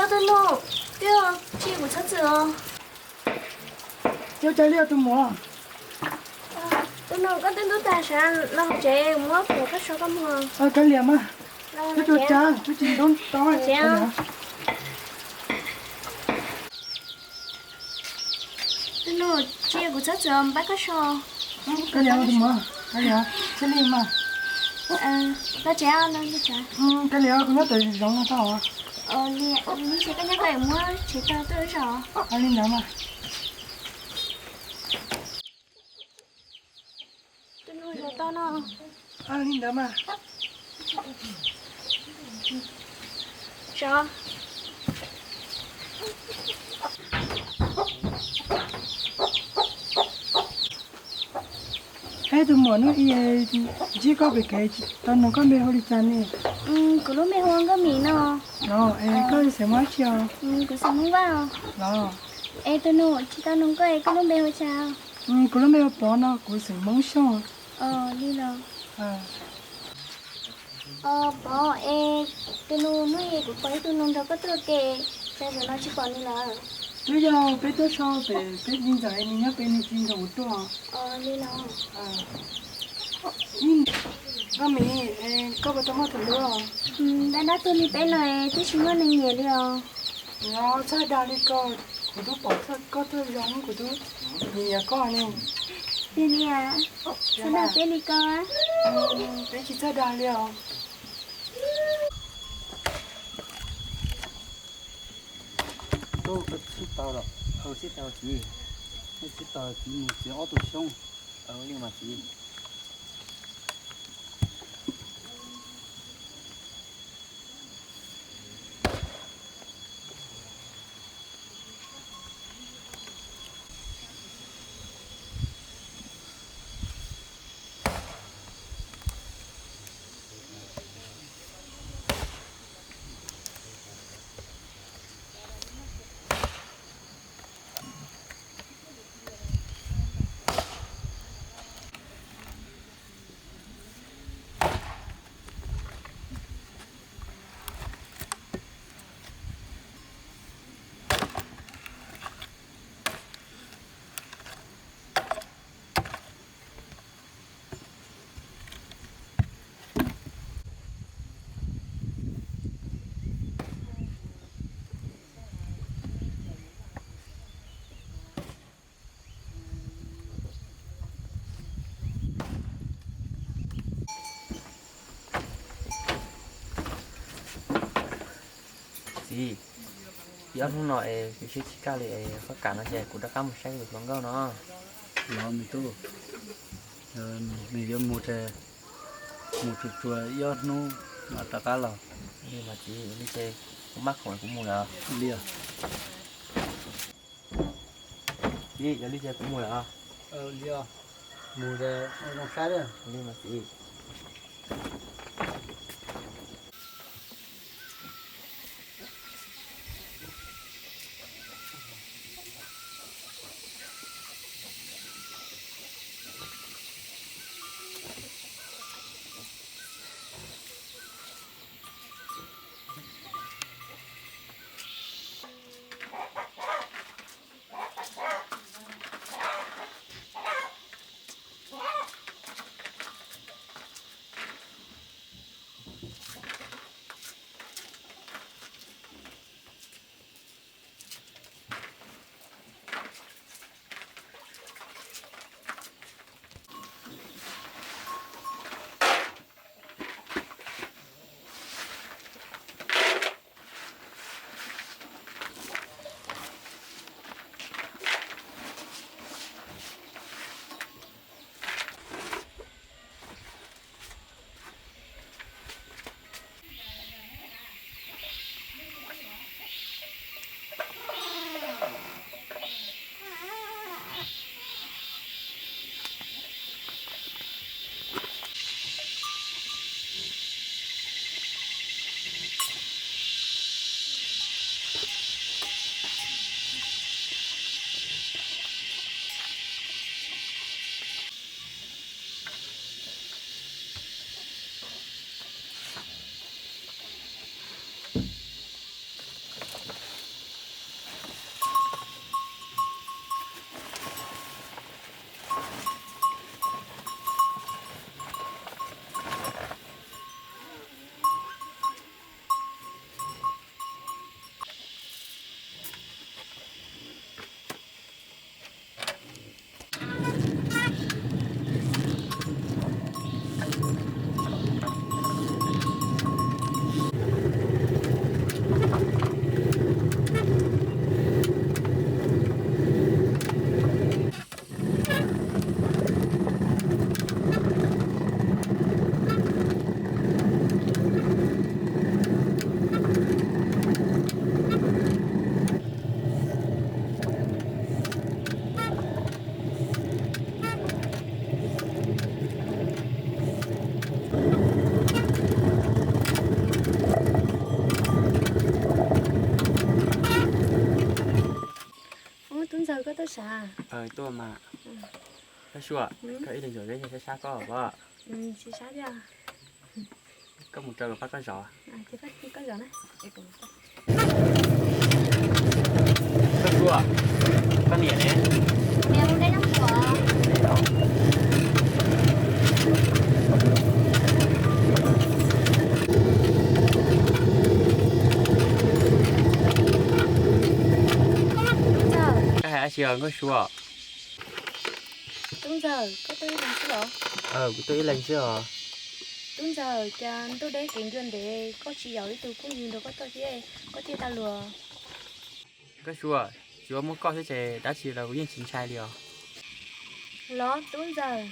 Tus nus, twb tsis kuv txhob txwm os. Ua cas li tus muam? Tus nus, koj twb ntub tag sav los hauv tsev, muab phuam koj so koj muag. Kav liam mas, koj tsuas tsav, twb tsis ntub tau. Tus nus, tsis kuv txhob txwm, pab koj so. Kav liam tus muam, kav liam, tsis li mas. Koj tsev, kav liam, kuv nyob tom zoov no tau. Li ntawd mas. Tus nus, zaum tau no. Li ntawd mas. Eb, tus muam, hnub i ntsib koj pem kev tsis tau nug koj npe hu li cas ne? Kuv lub npe hu ua Nkauj Mim no. Los es koj xeem Hmoob dab tsi os? Kuv xeem Hmoob Vaj os. Los es tus nus, tsis tau nug koj es koj lub npe hu cas? Kuv lub npe hu Pov no, kuv xeem Hmoob Xyooj. Li los. Pov es, tus nus, hnub i kuv pom ib tug nus nrog koj tuaj ua ke, cas zaum no tsis pom nws lawm? Twb yog peb tuaj so pem peb txiv ntxawm, nws nyob pem nws tsis nrog kuv tuaj. Li los. Nkauj Mim, koj puas tau muaj tus hlub? Dab dab tuag li peb no twb tsis muaj neeg nyiam li os. Los txhob dag li ko, kuv twb pom koj txoj zoo kuv twb nyiam koj ne. Tiag li, txhob dag peb li ko. Peb tsis txhob dag li os. Tub, koj txhib tau los? Txhib tau txiv. Koj txhib tau txiv mus txiv ob tug xyoob. Li mas txiv. Txiv, ib ob hnub no es kuv siab tsis kaj li es koj kam no ces kuv rov qab mus saib kuv tus hluas nkauj no. Los me tub, nws yuav mus ces mus tsuag tsuag ib ob hnub mam rov qab los. Li mas txiv, li ces kuv maj khoom kuv mus lawm. Li os. Txiv, yog li ces kuv mus lawm os. Li os, mus zoo saib. Li mas txiv. Ntxawg, koj tuaj sav? Tuaj mas. Koj Sua, koj ib leeg zov zeb sab sab koj os. Koj mus rau luag pab koj zov. Koj Sua, koj niam ne? Koj hais dab tsi os Nkauj Sua? Tub Ntxawg, koj tuaj ib leeg xwb los? Kuv tuaj ib leeg xwb os. Tub Ntxawg, cas ntuj deb kev ncua ntev koj tsis yaum ib tug phooj ywg nrog koj tuaj thiab, koj thiaj tau luag. Nkauj Sua, tsuav muaj koj xwb ces dab tsi los kuv yeej tsis ntshai li os. Los Tub Ntxawg.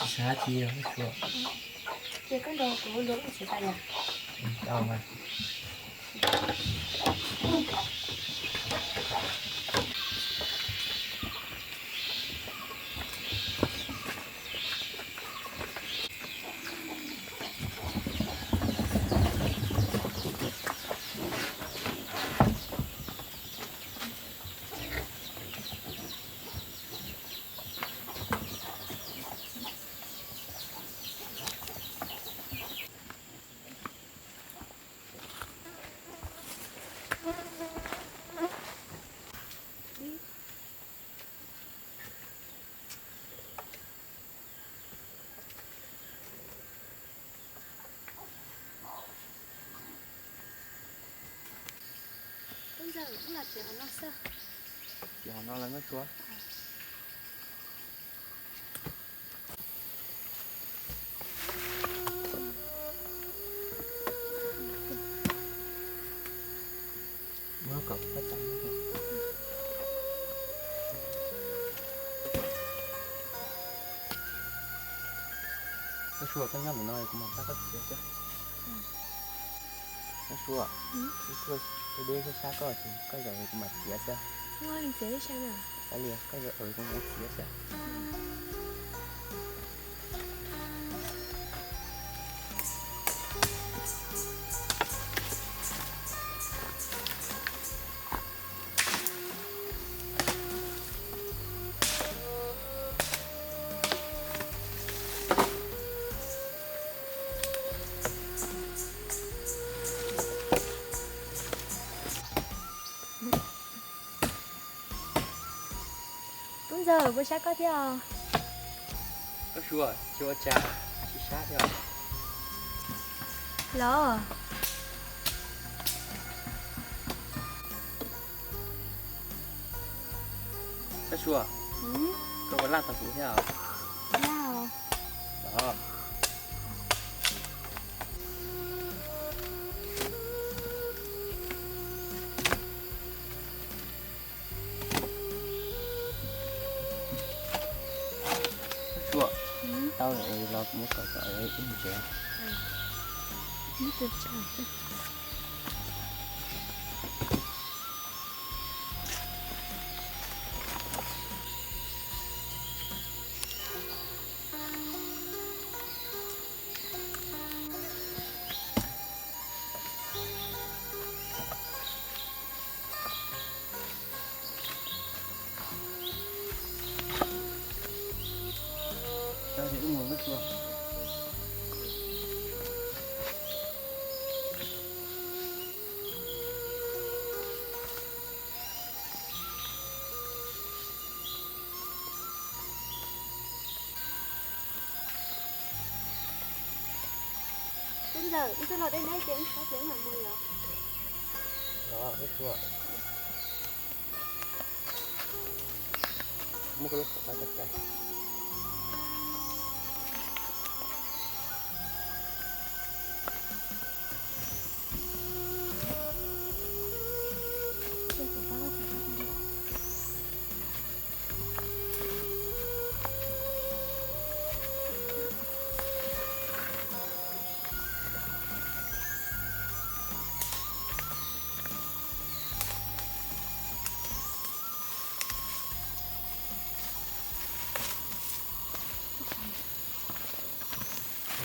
Tsis xav dab tsi os Nkauj Sua. Ces koj nrog kuv luag ib txiv tas yom? Tau mas. Tub Ntxawg, wb los tsev hauv no xwb. Tsev hauv no los Nkauj Sua. Nkauj Sua, koj nyob ntawm no kuv mam pab koj txiav xwb. Nkauj Sua, wb tuaj deb sab sab koj ces koj zov kuv mam txiav xwb. Li koj zov kuv mam txiav xwb. Tub Ntxawg, puas sab koj thiab os? Nkauj Sua, tsis ua cas, tsis sab thiab. Los. Nkauj Sua, koj puas laj tau kuv thiab os? Sua, tau lawm, los muab kom kom ib ntsev. Tub Ntxawm, wb twb los deb deb ces wb sab ces wb mam mus yom. Los wb sua. Muab koj lub qhov pab txoj cai.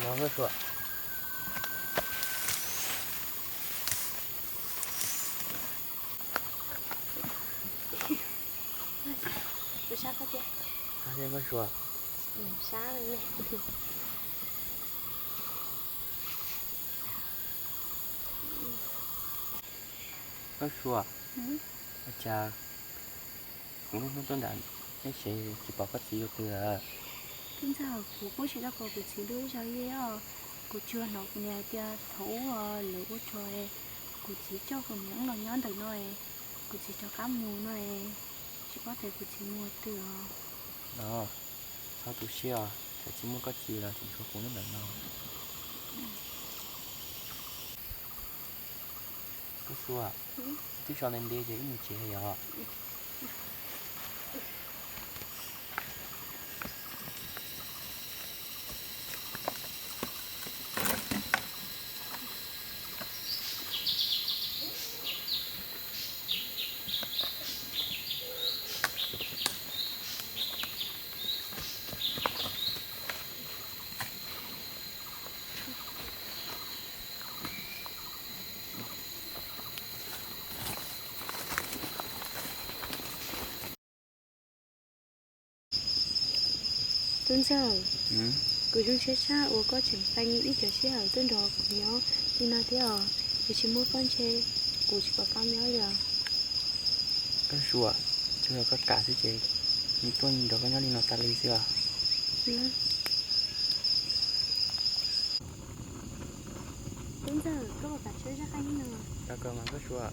Los koj Sua. Kuv sab koj thiab. Sab thiab koj Sua. Sab li ne. Koj Sua, ua cas kuv lub hnub tuaj nram nej tsev tsis pom koj txiv dua twg lawm? Tub Ntxawm, kuv kuj tsis tau pom kuv txiv dua ib zaug li os. Kuv tsuas hnov kuv niam hais tias thaum ub lawv ua tsov, kuv txiv coj kuv niam los nyob ntawm no, kuv txiv rov qab mus no, tsis paub tias kuv txiv mus twg os. No, txhob tu siab os, txawm tsis muaj koj txiv los tseem tshuav kuv nyob ntawm no. Koj Sua, twb so ntev ntev ces wb mus tsev yom. Tub Ntxawm, kuv zoo siab tshaj uas koj tseem pheej ib cov sij hawm tuaj nrog kuv nyob li no thiab os. Yog tsis muaj koj ntshe kuv tsis pom qab nyob li os. Koj Sua, tsuas yog koj kam xwb ces kuv tuaj nrog koj nyob li no tas li xwb os. Tub Ntxawm, koj puas kam tshawb zaj qeej no? Kam mas koj Sua.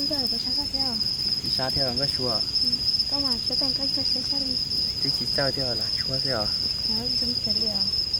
Nkauj, puas sab koj thiab? Tsis sab thiab Nkauj Sua. Koj mas siab tag, koj nyuaj siab tshaj li. Twb tsis txawj thiab, lam tshuab xwb os. Zoo kawg li os.